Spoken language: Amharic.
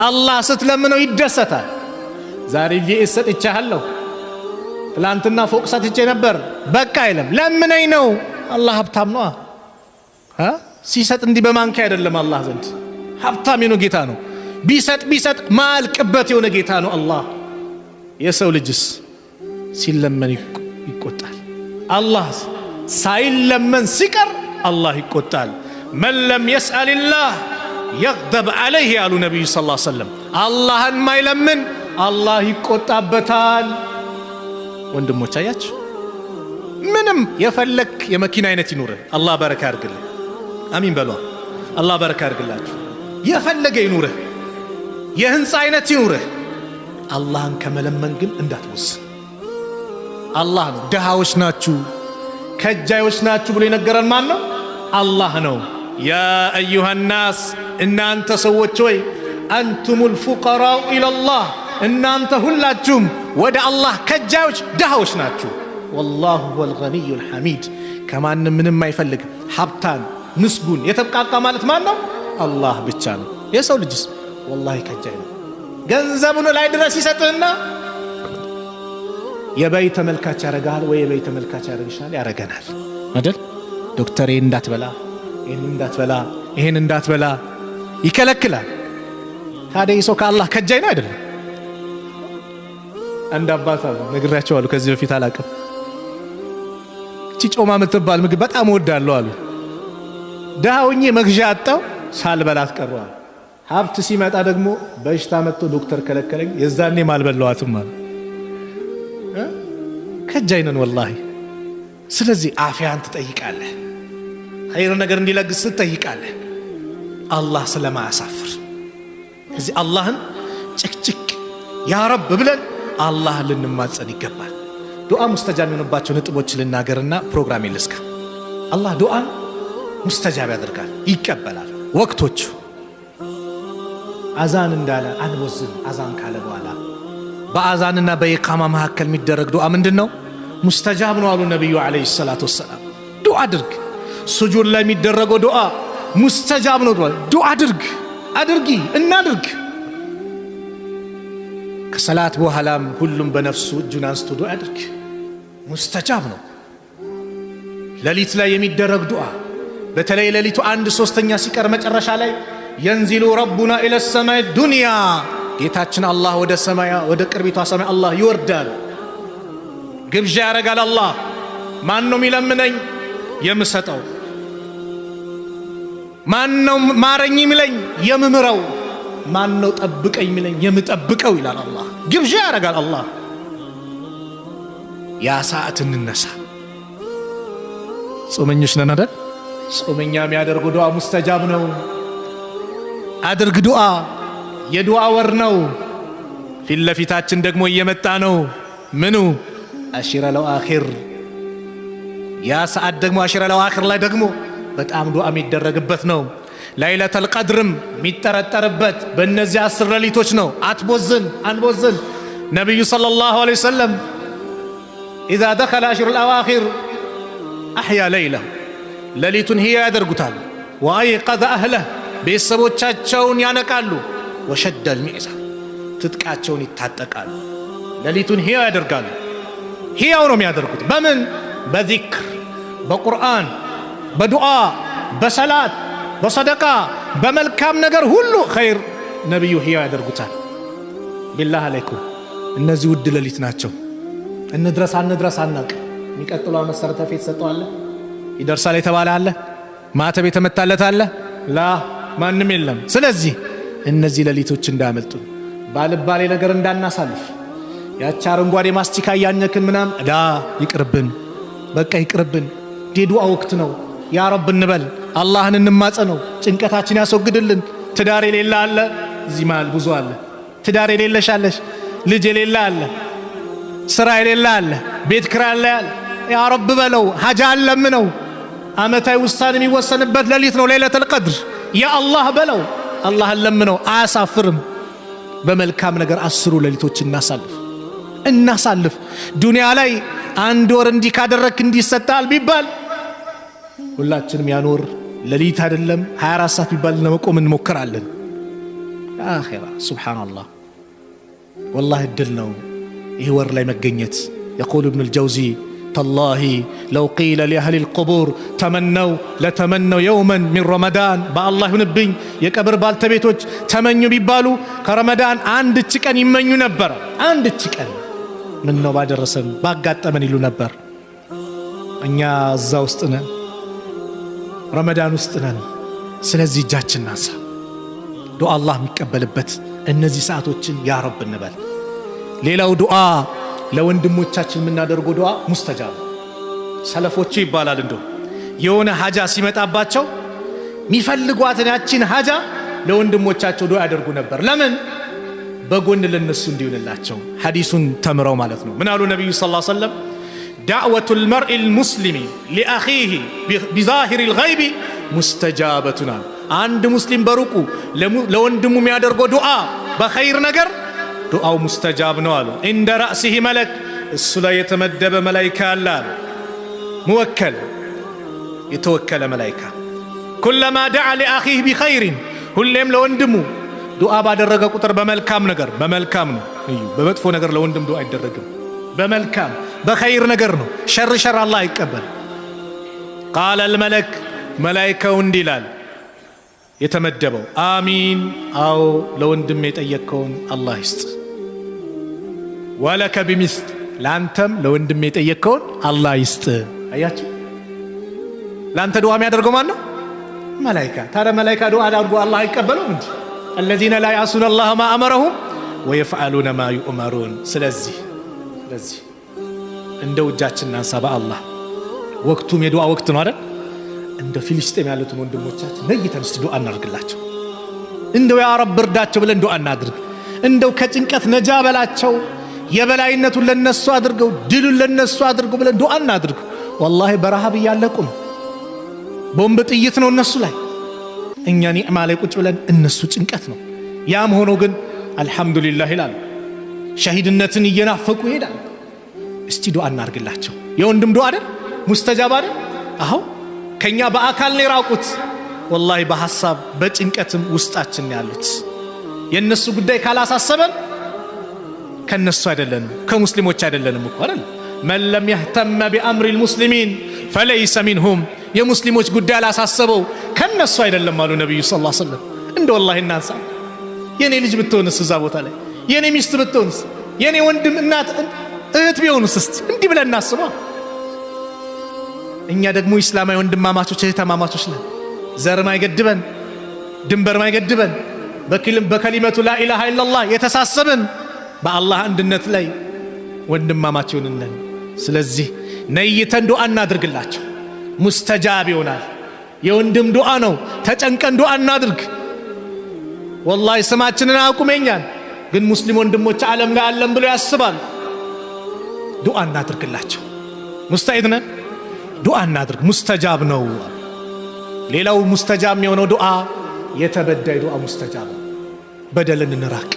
አላህ ስትለምነው ይደሰታል። ዛሬ ቪኤስ ሰጥቼሃለሁ፣ ትላንትና ፎቅ ሰጥቼ ነበር፣ በቃ አይልም። ለምነኝ ነው። አላህ ሀብታም ነዋ። ሲሰጥ እንዲህ በማንኪያ አይደለም። አላህ ዘንድ ሀብታም የሆነ ጌታ ነው። ቢሰጥ ቢሰጥ ማያልቅበት የሆነ ጌታ ነው አላህ። የሰው ልጅስ ሲለመን ይቆጣል። አላህ ሳይለመን ሲቀር አላህ ይቆጣል። من لم يسأل الله يغضب عليه ያሉ ነቢዩ ስ ሰለም፣ አላህን ማይለምን አላህ ይቆጣበታል። ወንድሞች አያችሁ፣ ምንም የፈለክ የመኪና አይነት ይኑርህ፣ አላህ በረካ ያርግልህ። አሚን በሏ። አላህ በረካ ያርግላችሁ። የፈለገ ይኑርህ፣ የህንፃ አይነት ይኑርህ፣ አላህን ከመለመን ግን እንዳትወስን። አላህ ነው ድሃዎች ናችሁ ከጃዮች ናችሁ ብሎ የነገረን ማን ነው? አላህ ነው። يا أيها الناس እናንተ ሰዎች ሆይ أنتم الفقراء إلى الله እናንተ ሁላችሁም ወደ አላህ ከጃዮች ድሃዎች ናችሁ። والله هو الغني الحميد ከማንም ምንም አይፈልግ ሀብታም ምስጉን የተብቃቃ ማለት ማን ነው? አላህ ብቻ ነው። የሰው ልጅስ ወላሂ ከጃይ ነው። ገንዘቡን ላይ ድረስ ይሰጥህና የበይ ተመልካች ያረጋል ወይ የበይ ተመልካች ያረግሻል፣ ያረገናል አይደል? ዶክተር ይሄን እንዳትበላ፣ ይሄን እንዳትበላ፣ ይሄን እንዳትበላ ይከለክላል። ታዲያ ይህ ሰው ከአላህ ከጃይ ነው አይደለም? አንድ አባት አሉ፣ ነግሬያቸዋለሁ ከዚህ በፊት አላቅም። እቺ ጮማ የምትባል ምግብ በጣም እወዳለሁ አሉ። ድሃ ሆኜ መግዣ አጣው፣ ሳልበላት ቀረዋል። ሀብት ሲመጣ ደግሞ በሽታ መጥቶ ዶክተር ከለከለኝ፣ የዛኔም አልበላዋትም አሉ። ከጃይ ነን ወላሂ። ስለዚህ አፍያን ትጠይቃለህ፣ ኸይር ነገር እንዲለግስ ትጠይቃለህ። አላህ ስለማያሳፍር እዚህ አላህን ጭቅጭቅ ያ ረብ ብለን አላህን ልንማጸን ይገባል። ዱዓ ሙስተጃብ የሚሆንባቸው ነጥቦች ልናገርና ፕሮግራም ልዝጋ። አላህ ዱዓን ሙስተጃብ ያደርጋል፣ ይቀበላል። ወቅቶቹ አዛን እንዳለ አንቦዝን። አዛን ካለ በኋላ በአዛንና በኢቃማ መካከል የሚደረግ ዱዓ ምንድን ነው? ሙስተጃብ ነው አሉ ነቢዩ ዓለይሂ ሰላቱ ወሰላም። ዱዓ አድርግ። ሱጁድ ላይ የሚደረገው ዱዓ ሙስተጃብ ነው። ዱዓ አድርግ፣ አድርጊ፣ እናድርግ። ከሰላት በኋላም ሁሉም በነፍሱ እጁን አንስቶ ዱዓ አድርግ፣ ሙስተጃብ ነው። ሌሊት ላይ የሚደረግ ዱዓ በተለይ ሌሊቱ አንድ ሶስተኛ ሲቀር መጨረሻ ላይ ينزل ربنا إلى السماء الدنيا ጌታችን አላህ ወደ ሰማያ ወደ ቅርቢቷ ሰማይ አላህ ይወርዳል። ግብዣ ያደርጋል። አላህ ማን ነው የሚለምነኝ የምሰጠው? ማን ነው ማረኝ የሚለኝ የምምረው? ማን ነው ጠብቀኝ የሚለኝ የምጠብቀው? ይላል አላህ። ግብዣ ያደርጋል አላህ። ያ ሰዓት እንነሳ። ጾመኞች ነን አይደል? ጾመኛ የሚያደርጉ ዱዓ ሙስተጃብ ነው። አድርግ ዱዓ። የዱዓ ወር ነው። ፊት ለፊታችን ደግሞ እየመጣ ነው። ምኑ العشر الأواخر። ያ ሰዓት ደግሞ العشر الأواخر ላይ ደግሞ በጣም ዱዓ የሚደረግበት ነው። ለይለተል ቀድርም የሚጠረጠርበት በእነዚህ 10 ሌሊቶች ነው። አትቦዝን፣ አንቦዝን። ነቢዩ صلى الله عليه وسلم إذا دخل العشر الأواخر أحيا ليله ሌሊቱን ህያ ያደርጉታል። وأيقظ أهله ቤተሰቦቻቸውን ያነቃሉ። وشد المئزر ትጥቃቸውን ይታጠቃሉ። ሌሊቱን ህያው ያደርጋሉ። ህያው ነው የሚያደርጉት በምን? በዚክር፣ በቁርአን፣ በዱዓ፣ በሰላት፣ በሰደቃ፣ በመልካም ነገር ሁሉ ኸይር ነቢዩ ህያው ያደርጉታል። بالله عليكم እነዚህ ውድ ሌሊት ናቸው። እንድረስ አንድረስ አናቅ። የሚቀጥለው ዓመት ሰርተፊኬት ሰጠዋለ ይደርሳል የተባለ አለ፣ ማተብ የተመታለት አለ፣ ላ ማንም የለም። ስለዚህ እነዚህ ሌሊቶች እንዳያመልጡን፣ ባልባሌ ነገር እንዳናሳልፍ፣ ያቺ አረንጓዴ ማስቲካ እያኘክን ምናምን ዳ ይቅርብን፣ በቃ ይቅርብን። የዱዓ ወቅት ነው። ያ ረብ እንበል፣ አላህን እንማጸነው፣ ጭንቀታችን ያስወግድልን። ትዳር የሌለ አለ፣ እዚህ መሃል ብዙ አለ። ትዳር የሌለሽ አለሽ፣ ልጅ የሌለ አለ፣ ስራ የሌለ አለ፣ ቤት ኪራይ አለ። ያ ረብ በለው፣ ሀጃ አለምነው። አመታዊ ውሳኔ የሚወሰንበት ሌሊት ነው ለይለተል ቀድር። ያ አላህ በለው፣ አላህን ለምነው፣ አያሳፍርም። በመልካም ነገር 10ሩ ሌሊቶች እናሳልፍ እናሳልፍ። ዱንያ ላይ አንድ ወር እንዲህ ካደረግክ እንዲህ ይሰጣል ቢባል ሁላችንም ያን ወር ሌሊት አይደለም 24 ሰዓት ቢባል ለመቆም እንሞክራለን። የአኼራ። ሱብሓነላህ ወላሂ እድል ነው ይህ ወር ላይ መገኘት። يقول ابن الجوزي تالله لو قيل لأهل القبور تمنوا لتمنوا يوما من رمضان። በአላህ ይሁንብኝ የቀብር ባልተቤቶች ተመኙ ቢባሉ ከረመዳን አንድች ቀን ይመኙ ነበር። አንድች ቀን ምነው ባደረሰን ባጋጠመን ይሉ ነበር። እኛ እዛ ውስጥ ነን፣ ረመዳን ውስጥ ነን። ስለዚህ እጃችን እናንሳ፣ ዱዓ አላህ የሚቀበልበት እነዚህ ሰዓቶችን ያ ረብ እንበል። ሌላው ዱዓ ለወንድሞቻችን የምናደርገው ዱዓ ሙስተጃብ። ሰለፎቹ ይባላል እንደው የሆነ ሀጃ ሲመጣባቸው የሚፈልጓትን ያቺን ሀጃ ለወንድሞቻቸው ዱዓ ያደርጉ ነበር። ለምን? በጎን ለነሱ እንዲሆንላቸው ሐዲሱን ተምረው ማለት ነው። ምን አሉ ነቢዩ صلى الله عليه وسلم? دعوة المرء المسلم لأخيه بظهر الغيب مستجابة አሉ። አንድ ሙስሊም በሩቁ ለወንድሙ የሚያደርገው ዱዓ በኸይር ነገር ዱዓው ሙስተጃብ ነው አሉ። عند رأسه ملك፣ እሱ ላይ የተመደበ መላይካ አለ አሉ። موكل የተወከለ መላይካ። كلما دعا لأخيه بخير፣ ሁሌም ለወንድሙ ዱዓ ባደረገ ቁጥር በመልካም ነገር፣ በመልካም ነው እዩ። በመጥፎ ነገር ለወንድም ዱዓ አይደረግም። በመልካም በኸይር ነገር ነው። ሸር ሸር አላህ አይቀበል። قال الملك፣ መላይካው እንዲህ ይላል የተመደበው፣ አሚን፣ አዎ ለወንድም የጠየቅከውን አላህ ይስጥ። ولك بمثل፣ ለአንተም ለወንድም የጠየቅከውን አላህ ይስጥ። አያችሁ፣ ለአንተ ዱዓ የሚያደርገው ማን ነው? መላይካ። ታዲያ መላይካ ዱዓ አድርጎ አላህ አይቀበለውም እንጂ? الذين لا يعصون الله ما أمرهم ويفعلون ما يؤمرون። ስለዚህ እንደው እጃችን እናንሳ በአላህ። ወቅቱም የዱዓ ወቅት ነው አይደል? እንደ ፊልስጤም ያሉትን ወንድሞቻችን ነይተን እስቲ ዱዓ እናድርግላቸው። እንደው ያ ረብ እርዳቸው ብለን ዱዓ እናድርግ። እንደው ከጭንቀት ነጃ በላቸው፣ የበላይነቱን ለነሱ አድርገው፣ ድሉን ለነሱ አድርገው ብለን ዱዓ እናድርግ። ወላሂ በረሃብ እያለቁ ነው። ቦምብ ጥይት ነው እነሱ ላይ። እኛ ኒዕማ ላይ ቁጭ ብለን እነሱ ጭንቀት ነው። ያም ሆኖ ግን አልሐምዱሊላህ ይላሉ። ሸሂድነትን እየናፈቁ ይሄዳል። እስቲ ዱዓ እናድርግላቸው። የወንድም ዱዓ አይደል ሙስተጃብ አይደል? አሁ ከኛ በአካል ነው የራቁት፣ ወላሂ በሐሳብ በጭንቀትም ውስጣችን ያሉት። የእነሱ ጉዳይ ካላሳሰበን ከነሱ አይደለንም፣ ከሙስሊሞች አይደለንም እኮ አይደል? من لم يهتم بأمر المسلمين فليس منهم፣ የሙስሊሞች ጉዳይ አላሳሰበው ከነሱ አይደለም አሉ ነቢዩ صلى الله عليه وسلم። እንደ ወላሂ እናንሳ። የኔ ልጅ ብትሆንስ እዛ ቦታ ላይ፣ የኔ ሚስት ብትሆንስ፣ የኔ ወንድም እናት እህት ቢሆኑስ? እስቲ እንዲህ ብለን እናስባ። እኛ ደግሞ ኢስላማዊ ወንድማማቾች እህትማማቾች ነን። ዘር ማይገድበን፣ ድንበር ማይገድበን፣ በ كلمة لا إله إلا الله የተሳሰብን በአላህ አንድነት ላይ ወንድማማች ነን። ስለዚህ ነይተን ዱዓ እናድርግላቸው፣ ሙስተጃብ ይሆናል። የወንድም ዱዓ ነው። ተጨንቀን ዱዓ እናድርግ። ወላሂ ስማችንን አያውቁም የኛን፣ ግን ሙስሊም ወንድሞች ዓለም ላይ አለን ብሎ ያስባል። ዱዓ እናድርግላቸው። ሙስተዒድ ነን። ዱዓ እናድርግ፣ ሙስተጃብ ነው። ሌላው ሙስተጃብ የሆነው ዱዓ የተበዳይ ዱዓ ሙስተጃብ ነው። በደልን እንራቅ።